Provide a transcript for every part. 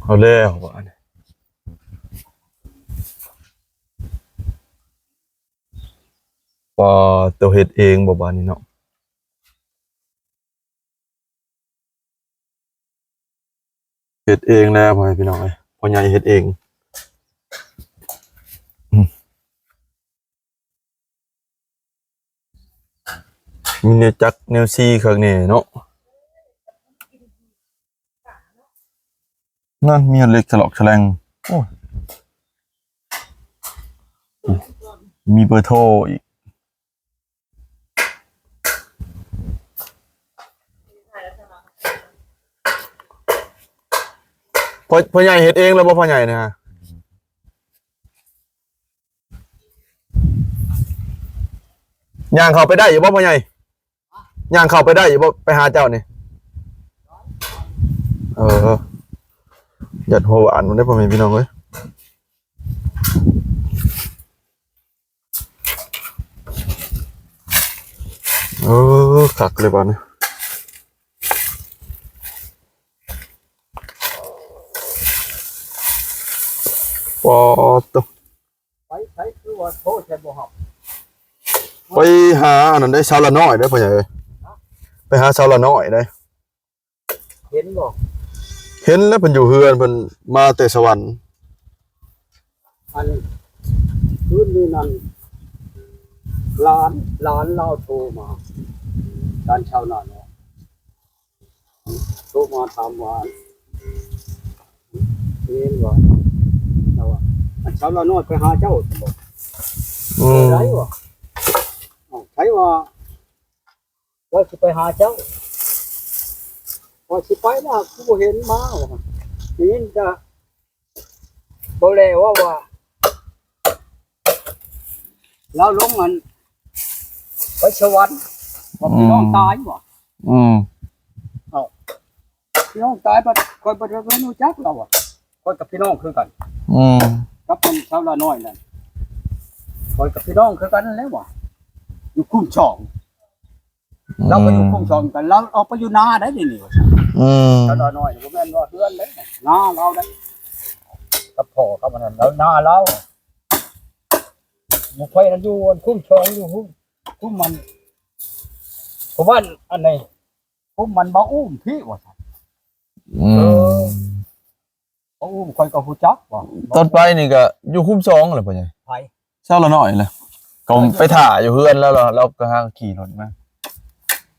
ເອົາແລ້ວບາດນີ້ ປາໂຕ ເຮັດເອງບໍ່ບາດນີ້ເນາະ? ເຮັດເອງແລ້ວ ພໍ່ແມ່ພີ່ນ້ອງເອີຍ ພໍ່ໃຫຍ່ເຮັດເອງ ອືມ ມີແນວຈັກແນວຊີ້ຄັກແນ່ເນາະ ນັ້ນມີເຫຼັກສະຫຼອກສະແຫຼງ ໂອ້ຍ ມີເບີໂທອີກ. ພໍ່ ພໍ່ໃຫຍ່ເຮັດເອງແລ້ວບໍ່ພໍ່ໃຫຍ່ນະ? ຍ່າງເຂົ້າໄປໄດ້ຢູ່ບໍ່ພໍ່ໃຫຍ່? ຍ່າງເຂົ້າໄປໄດ້ຢູ່ບໍ່ ໄປຫາເຈົ້ານີ້? ເອີ ຢ້ານຫົວຫວານພຸ້ນເດ້ ພໍ່ແມ່ພີ່ນ້ອງເອີຍ. ເອີ ຄັກເລີຍບາດນີ້ ປາໂຕ ໄປໃສຄືວ່າໂທໃສ່ບໍ່ຮັບ ໄປຫາອັນນັ້ນເດ້ ສາວລານ້ອຍເດ້ພໍ່ໃຫຍ່ເອີຍ ໄປຫາສາວລານ້ອຍເດ້. ເຫັນບໍ່? ເຫັນແລ້ວ ເພິ່ນຢູ່ເຮືອນ ເພິ່ນມາແຕ່ສະຫວັນ. ອັນຄືນນີ້ນັ້ນ ຫຼານ ຫຼານລາວໂທມາ ຕອນເຊົ້ານັ້ນເນາະ ໂທມາຖາມວ່າ ເຫັນບໍ່ ລາວວ່າ ອັນເຊົ້າລານ້ອຍໄປຫາເຈົ້າ ອືມ ໄດ້ບໍ່? ເອົ້າ ໃຜວ່າ ວ່າຊິໄປຫາເຈົ້າ ວ່າຊິໄປແລ້ວ ຄືບໍ່ເຫັນມາ ວ່າໄດ້ຍິນແຕ່ບໍ່ແລວ່າ ວ່າລາວລົງອັນໄປສະຫວັນ ວ່າ ອືມ ພີ່ນ້ອງຕາຍ ວ່າ ອືມ ເອົ້າ ພີ່ນ້ອງຕາຍ ບັດຂ້ອຍບໍ່ໄດ້ຮູ້ຈັກລາວວ່າ ຂ້ອຍກັບພີ່ນ້ອງຄືກັນ ອືມ ກັບອັນສາວລານ້ອຍນັ້ນ ຂ້ອຍກັບພີ່ນ້ອງຄືກັນແຫຼະວ່າ ຢູ່ຄຸ້ມສອງ ອືມ ລາວກໍຢູ່ຄຸ້ມສອງກັນ ລາວອອກໄປຢູ່ນາໄດ໋ ດຽວນີ້ວ່າ ອືມ ສາວລານ້ອຍນີ້ ບໍ່ແມ່ນວ່າເຮືອນເດ້ ນາລາວເດ້ ກັບພໍ່ກັບອັນນັ້ນ ລາວນາລາວ ໝູ່ຂ້ອຍນັ້ນຢູ່ຄຸ້ມສອງ ຢູ່ຄຸ້ມ ຄຸ້ມມັນ ເພາະວ່າອັນໃດ ຄຸ້ມມັນບໍ່ອູ້ມພີ້ວ່າຊັ້ນ ອືມ ເອີ ເຂົາອຸ້ມຂ້ອຍກໍຮູ້ຈັກວ່າ ຕອນໄປນີ້ກໍຢູ່ຄຸ້ມສອງແຫຼະ ພໍ່ໃຫຍ່ ໃຜ? ຊາວລານ້ອຍແຫຼະ ກໍໄປຖ້າຢູ່ເຮືອນແລ້ວ ລາວກໍຫາຂີ່ລົດມາ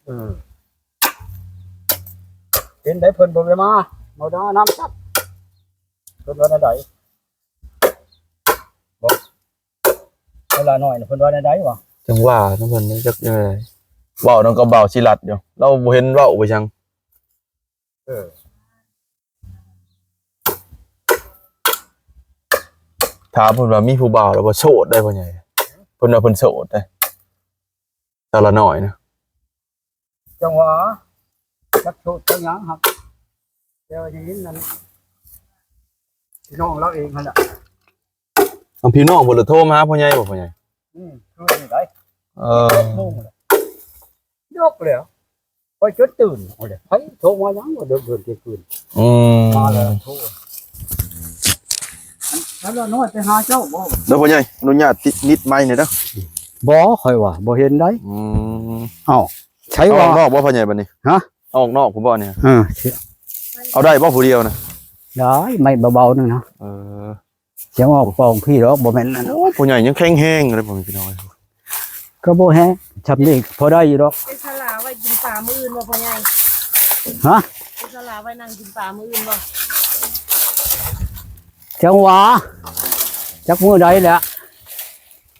ເອີ ເປັນໃດເພິ່ນບໍ່ໄດ້ມາ ມາດ່ານຳຈັກ ເພິ່ນວ່າແນວໃດ? ບໍ່ ຊາວລານ້ອຍເພິ່ນວ່າແນວໃດວະ? ຈັ່ງວ່ານຳເພິ່ນ ຈັກແນວໃດ ເວົ້ານຳກັບບ່າວສີລັດຢູ່ ລາວບໍ່ເຫັນເວົ້າໄປຫຍັງ ເອີ ຖາມເພິ່ນວ່າມີຜູ້ບ່າວແລ້ວບໍ່? ໂສດໄດ໋ພໍ່ໃຫຍ່ ເພິ່ນວ່າເພິ່ນໂສດໄດ໋ ຊາວລານ້ອຍນະ ຈັ່ງວ່າຈັກໂສດຈັກຫຍັງຫັ້ນ ແຕ່ວ່າໄດ້ຍິນນັ້ນ ພີ່ນ້ອງລາວເອງຫັ້ນແຫຼະ ທາງພີ່ນ້ອງເພິ່ນລະໂທມາຫາພໍ່ໃຫຍ່ບໍ່ ພໍ່ໃຫຍ່? ອືມ ຄືນີ້ໄດ໋ ເອີ ເຈັດໂມງແລ້ວ ຍົກແລ້ວ ຂ້ອຍຈົນຕື່ນເອົາເດ້ ໃຜໂທມາຫຍັງວ່າເດີກເດີນກາງຄືນ ອືມ ມາແລ້ວໂທ ອັນນັ້ນລະນ້ອຍໄປຫາເຈົ້າບໍ່ ເດີພໍ່ໃຫຍ່ ອະນຸຍາດຕິດນິດໄມແດ່ເດີ ບໍ່ ຂ້ອຍວ່າບໍ່ເຫັນໄດ໋ ອືມ ເອົ້າ ໃສວ່າ ເອົາອອກນອກບໍ່ພໍ່ໃຫຍ່ບັດນີ້ ຮະ ເອົາອອກນອກພຸ້ນບໍ່ນີ້ ເອີ ເອົາໄດ້ບໍ່ຜູ້ດຽວນະ ໄດ້ ໄມ້ເບົາໆ ໜຶ່ງນະ ເອີ ສຽງອອກປອງພີ້ດອກ ບໍ່ແມ່ນອັນ ໂອ້ຍ ພໍ່ໃຫຍ່ຍັງແຂງແຮງເລີຍ ພໍ່ແມ່ພີ່ນ້ອງ ກໍບໍ່ແຮງ ຊ່ຳນີ້ພໍໄດ້ຢູ່ດອກ ໄປສະຫຼາໄວ້ກິນປາມື້ອື່ນບໍ່ພໍ່ໃຫຍ່? ຮະ? ໄປສະຫຼາໄວ້ນັ່ງກິນປາມື້ອື່ນບໍ່? ຈັ່ງຫວາ ຈັກມື້ໃດແຫຼະ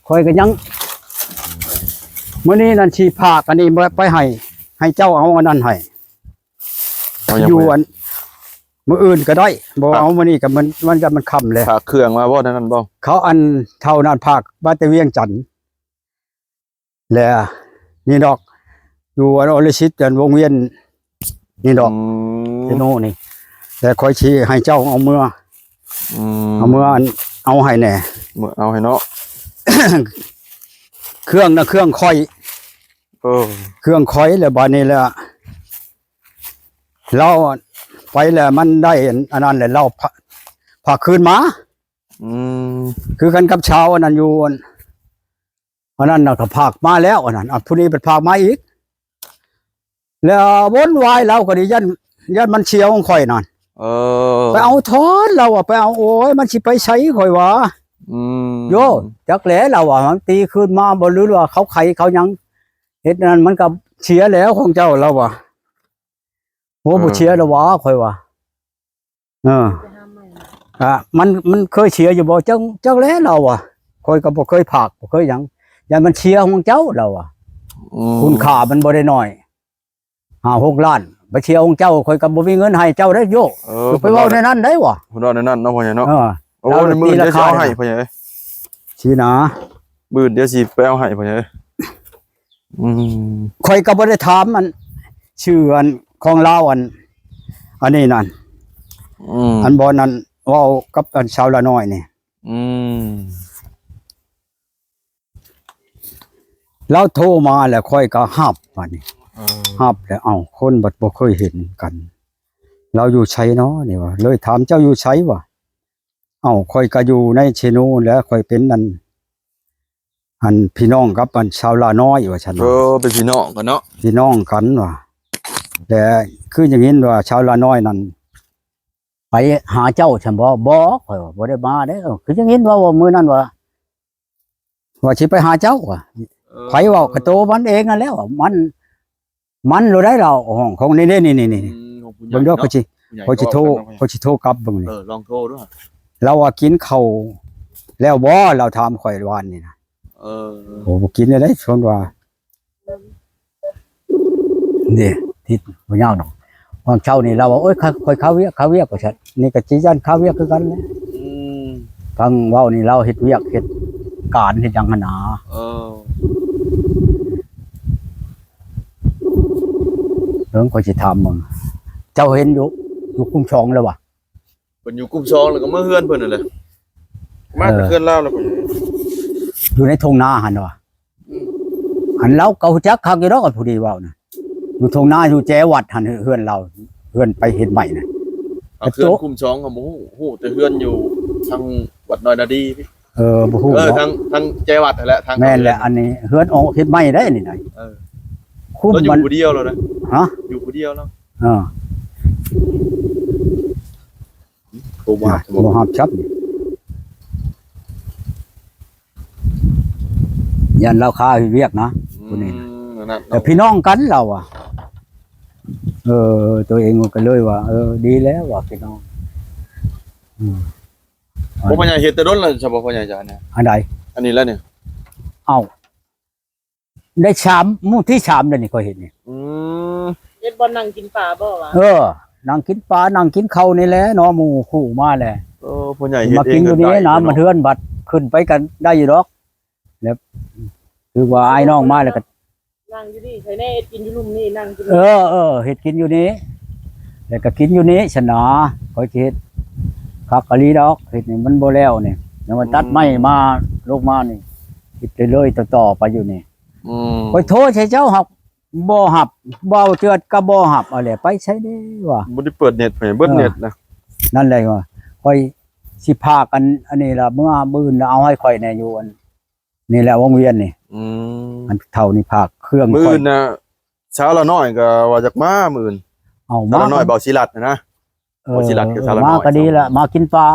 ຂ້ອຍກໍຍັງ ມື້ນີ້ນັ້ນຊິພາກອັນນີ້ໄປໃຫ້ ໃຫ້ເຈົ້າເອົາອັນນັ້ນໃຫ້ ເອົາຫຍັງ ຢູ່ອັນ ມື້ອື່ນກໍໄດ້ ບໍ່ເອົາມື້ນີ້ກໍມັນ ມັນກໍມັນຄ່ຳແລ້ວ ພາກເຄື່ອງມາບໍ່ ນັ້ນບໍ່? ເຂົາອັນເຖົ້ານັ້ນພາກມາແຕ່ວຽງຈັນ ແລະ ນີ້ດອກ ຢູ່ອັນ ອໍລິຊິດ ອັນວົງວຽນນີ້ດອກ ອືມ ເຊໂນນີ້ ແລະ ຂ້ອຍຊິໃຫ້ເຈົ້າເອົາເມືອ ອືມ ເອົາເມືອອັນ ເອົາໃຫ້ແດ່ ເມືອເອົາໃຫ້ເນາະ ເຄື່ອງນະເຄື່ອງຂ້ອຍ ເອີ ເຄື່ອງຂ້ອຍ ແລ້ວບາດນີ້ແຫຼະ ລາວ ໄປແລ້ວມັນໄດ້ອັນນັ້ນແຫຼະ ລາວພາ ພາຄືນມາ. ອືມ ຄືກັນກັບຊາວອັນນັ້ນຢູ່ ອັນ ອັນນັ້ນນະກໍພາກມາແລ້ວ ອັນນັ້ນ ອັນຜູ້ນີ້ເພິ່ນພາກມາອີກ ແລ້ວວົນວາຍລາວກໍດີ ຢ້ານ ຢ້ານມັນເສຍຂອງຂ້ອຍນັ້ນ. ເອີ ໄປເອົາຖອນ ລາວວ່າໄປເອົາ ໂອ້ຍ ມັນຊິໄປໃສ ຂ້ອຍວ່າ. ອືມ ໂຢ ຈັກແຫຼະ ລາວວ່າ ມັນຕີຄືນມາບໍ່ ຫຼືວ່າເຂົາໄຂເຂົາຫຍັງ ເຮັດນັ້ນມັນກໍເສຍແລ້ວຂອງເຈົ້າ ລາວວ່າ. ໂອ້ ເອີ ບໍ່ເສຍແລ້ວຫວາ ຂ້ອຍວ່າ. ເອີ ໄປຫາໃໝ່ ກະມັນ ມັນເຄີຍເສຍຢູ່ບໍ່? ຈັກ ຈັກແຫຼະ ລາວວ່າ ຂ້ອຍກໍບໍ່ເຄີຍພາກ ບໍ່ເຄີຍຫຍັງ ຢ້ານມັນເສຍຂອງເຈົ້າ ລາວວ່າ. ອືມ ຄຸນຄ່າມັນບໍ່ໄດ້ໜ້ອຍ ຫ້າຫົກລ້ານ ໄປເສຍຂອງເຈົ້າ ຂ້ອຍກໍບໍ່ມີເງິນໃຫ້ເຈົ້າໄດ້ໂຢ. ເອີ ໄປເວົ້າແນວນັ້ນໄດ້ຫວາ ເພິ່ນເວົ້າແນວນັ້ນເນາະ ພໍ່ໃຫຍ່ເນາະ. ເອີ ໂອ້ ມື້ອື່ນເຈົ້າຊິເອົາໃຫ້ ພໍ່ໃຫຍ່ ຊີ້ນະ ມື້ອື່ນເຈົ້າຊິໄປເອົາໃຫ້ ພໍ່ໃຫຍ່. ອືມ ຂ້ອຍກໍບໍ່ໄດ້ຖາມອັນ ຊື່ອັນຂອງລາວ ອັນ ອັນນີ້ນັ້ນ. ອືມ ອັນບ່ອນນັ້ນເວົ້າກັບອັນຊາວລານ້ອຍນີ້. ອືມ ລາວໂທມາແລ້ວ ຂ້ອຍກໍຮັບ ບາດນີ້. ເອີ ຮັບແລ້ວ ເອົ້າ ຄົນບັດບໍ່ເຄີຍເຫັນກັນ ລາວຢູ່ໃສເນາະນີ້ຫວາ ເລີຍຖາມ ເຈົ້າຢູ່ໃສຫວາ? ເອົ້າ ຂ້ອຍກໍຢູ່ໃນເຊໂນແຫຼະ ຂ້ອຍເປັນອັນ ອັນພີ່ນ້ອງກັບອັນຊາວລານ້ອຍວ່າຊັ້ນ. ເອີ ເປັນພີ່ນ້ອງກັນເນາະ ພີ່ນ້ອງກັນວ່າ. ແລະ ຄືຢ່າງນີ້ວ່າຊາວລານ້ອຍນັ້ນໄປຫາເຈົ້າຊັ້ນບໍ່? ບໍ່ ຂ້ອຍວ່າບໍ່ໄດ້ມາເດ້. ຄືຢ່າງນີ້ວ່າ ວ່າມື້ນັ້ນວ່າ ວ່າຊິໄປຫາເຈົ້າວ່າ. ເອີ ໃຜເວົ້າ ກະໂຕມັນເອງຫັ້ນແຫຼະ ມັນ ມັນໂລດໄດ້ລາວ ຫ້ອງຂອງນີ້ເດ້ ນີ້ໆ ອືມ ຂອງຜູ້ໃຫຍ່ ເບິ່ງເດີ ເນາະ ຂ້ອຍຊິ ຜູ້ໃຫຍ່ ຂ້ອຍຊິໂທ ຂ້ອຍຊິໂທກັບເບິ່ງນີ້. ເອີ ລອງໂທດູ. ລາວວ່າກິນເຂົ້າແລ້ວບໍ່? ລາວຖາມຂ້ອຍວານນີ້ນະ. ເອີ ໂອ້ ບໍ່ກິນແລ້ວເດ້ ເພິ່ນວ່າ. ນີ້ ຕິດ ບໍ່ຍາວດອກ. ວາງເຊົ້ານີ້ລາວວ່າ ໂອ້ຍ ຂ້ອຍຄາວຽກ ຄາວຽກວ່າຊັ້ນ. ນີ້ກໍຊິຢ້ານຄາວຽກຄືກັນແຫຼະ. ອືມ ຟັງເວົ້ານີ້ລາວເຮັດວຽກເຮັດການເຮັດຫຍັງຫັ້ນນາ. ເອີ ເບິ່ງ ຂ້ອຍຊິຖາມເບິ່ງ ເຈົ້າເຫັນຢູ່ ຢູ່ຄຸ້ມສອງແລ້ວຫວາ? ເພິ່ນຢູ່ຄຸ້ມສອງ ແລ້ວກໍມາເຮືອນເພິ່ນນັ້ນແຫຼະ ມາແຕ່ເຮືອນລາວແລ້ວເພິ່ນ ເອີ ຢູ່ໃນທົ່ງນາຫັ້ນຫວາ? ອືມ ອັນລາວກໍຮູ້ຈັກຄັກຢູ່ດອກ ອັນຜູ້ນີ້ເວົ້ານະ ຢູ່ທົ່ງນາ ຢູ່ແຈວັດຫັ້ນ ເຮືອນລາວ ເຮືອນໄປເຮັດໃໝ່ນະ. ເຮືອນຄຸ້ມສອງກໍບໍ່ຮູ້ ຮູ້ແຕ່ເຮືອນຢູ່ທາງວັດນ້ອຍນາດີ. ເອີ ບໍ່ຮູ້ ເອີ ເນາະ ທາງ ທາງແຈວັດຫັ້ນແຫຼະ ທາງ ແມ່ນແຫຼະ ອັນນີ້ເຮືອນອອກເຮັດໃໝ່ໄດ໋ນີ້ນະ. ເອີ ຄຸ້ມ ມັນຢູ່ຜູ້ດຽວແລ້ວນະ. ຮະ? ຢູ່ຜູ້ດຽວແລ້ວ. ເອີ ໂທມາ ບໍ່ຮັບຊັບ ຢ້ານລາວຄາເຮັດວຽກນະ ອືມ ຜູ້ນີ້ນະ. ແຕ່ພີ່ນ້ອງກັນລາວວ່າ. ເອີ ຕົວເອງກໍເລີຍວ່າ ເອີ ດີແລ້ວວ່າພີ່ນ້ອງ. ອືມ ໂອ້ ພໍ່ໃຫຍ່ເຮັດແຕ່ດົນແລ້ວ ສະບໍ່ພໍ່ໃຫຍ່ຈະອັນນີ້ ອັນໃດ ອັນນີ້ແຫຼະນີ້. ເອົ້າ ໄດ້ສາມ ມື້ທີສາມແລ້ວນີ້ ຂ້ອຍເຮັດນີ້. ອືມ ເຮັດບ່ອນນັ່ງກິນປາບໍ່ຫວາ? ເອີ ນັ່ງກິນປາ ນັ່ງກິນເຂົ້ານີ້ແຫຼະເນາະ ໝູ່ຄູ່ມາແຫຼະ. ເອີ ພໍ່ໃຫຍ່ເຮັດ ມາກິນຢູ່ນີ້ນະ ມັນເຮືອນບັດຂຶ້ນໄປກັນໄດ້ຢູ່ດອກ. ແລ້ວຄືວ່າອ້າຍນ້ອງມາແລ້ວກໍ ນັ່ງຢູ່ນີ້ ໃຜແນ່ເຮັດກິນຢູ່ລຸ່ມນີ້ ນັ່ງກິນ. ເອີ ເອີ ເຮັດກິນຢູ່ນີ້ ແລ້ວກໍກິນຢູ່ນີ້ຊັ້ນນາ. ຂ້ອຍຊິເຮັດຄັກອີ່ຫຼີດອກ ເຮັດນີ້ມັນບໍ່ແລ້ວນີ້ ຍັງວ່າຕັດໄມ້ມາ ອືມ ລົງມານີ້ ເຮັດເລື້ອຍໆ ຕໍ່ໆ ໄປຢູ່ນີ້. ອືມ ຂ້ອຍໂທໃສ່ເຈົ້າ ຮັບ ບໍ່ຮັບ ເວົ້າເທື່ອກໍບໍ່ຮັບ. ເອົາແຫຼະ ໄປໃສເດ້ວ່າ ບໍ່ໄດ້ເປີດເນັດ ເປີດເນັດນະ. ເອີ ນັ້ນແຫຼະວ່າ ຂ້ອຍຊິພາກັນ ອັນນີ້ລະ ເມື່ອມື້ອື່ນລະ ເອົາໃຫ້ຂ້ອຍແດ່ຢູ່ ອັນນີ້ແຫຼະ ວົງວຽນນີ້. ອືມ ອັນເຖົ້ານີ້ພາກເຄື່ອງ ມື້ອື່ນນະ ຊາວລານ້ອຍກໍວ່າຢາກມາມື້ອື່ນ. ເອົາ ຊາວລານ້ອຍ ມາ ເບົາສີລັດນະ. ເອີ ເບົາສີລັດກັບຊາວລານ້ອຍ ມາກໍດີລະ ມາກິນປາ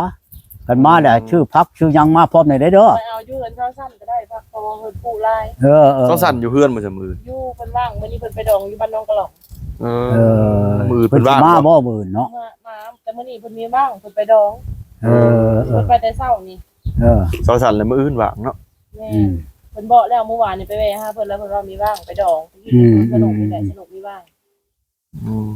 ຄັນມາແລ້ວ ອືມ ຊື້ຜັກຊື້ຫຍັງມາພ້ອມແດ່ເດີ. ໄປເອົາຢູ່ເຮືອນຊາວສັນກໍໄດ້ ຜັກ ເພາະວ່າເພິ່ນປູກຫຼາຍ. ເອີ ເອີ ຊາວສັນຢູ່ເຮືອນບໍ່ຊະມື້? ຢູ່ ເພິ່ນວ່າງ ມື້ນີ້ເພິ່ນໄປດອງຢູ່ບ້ານໜອງກະຫຼອງ. ເອີ ເອີ ມື້ອື່ນເພິ່ນວ່າງ ເພິ່ນຊິມາບໍ່ມື້ອື່ນເນາະ? ມາ ມາ ແຕ່ມື້ນີ້ເພິ່ນມີວ່າງ ເພິ່ນໄປດອງ. ເອີ ເອີ ເພິ່ນໄປແຕ່ເຊົ້ານີ້. ເອີ ຊາວສັນແລ້ວມື້ອື່ນວ່າງເນາະ. ແມ່ນ ອືມ ເພິ່ນບອກແລ້ວ ມື້ວານນີ້ໄປແວ່ຫາເພິ່ນແລ້ວ ເພິ່ນວ່າມີວ່າງ ໄປດອງ ອືມ ສະໜຸກນີ້ແຫຼະ ອືມ ສະໜຸກມີວ່າງ. ອືມ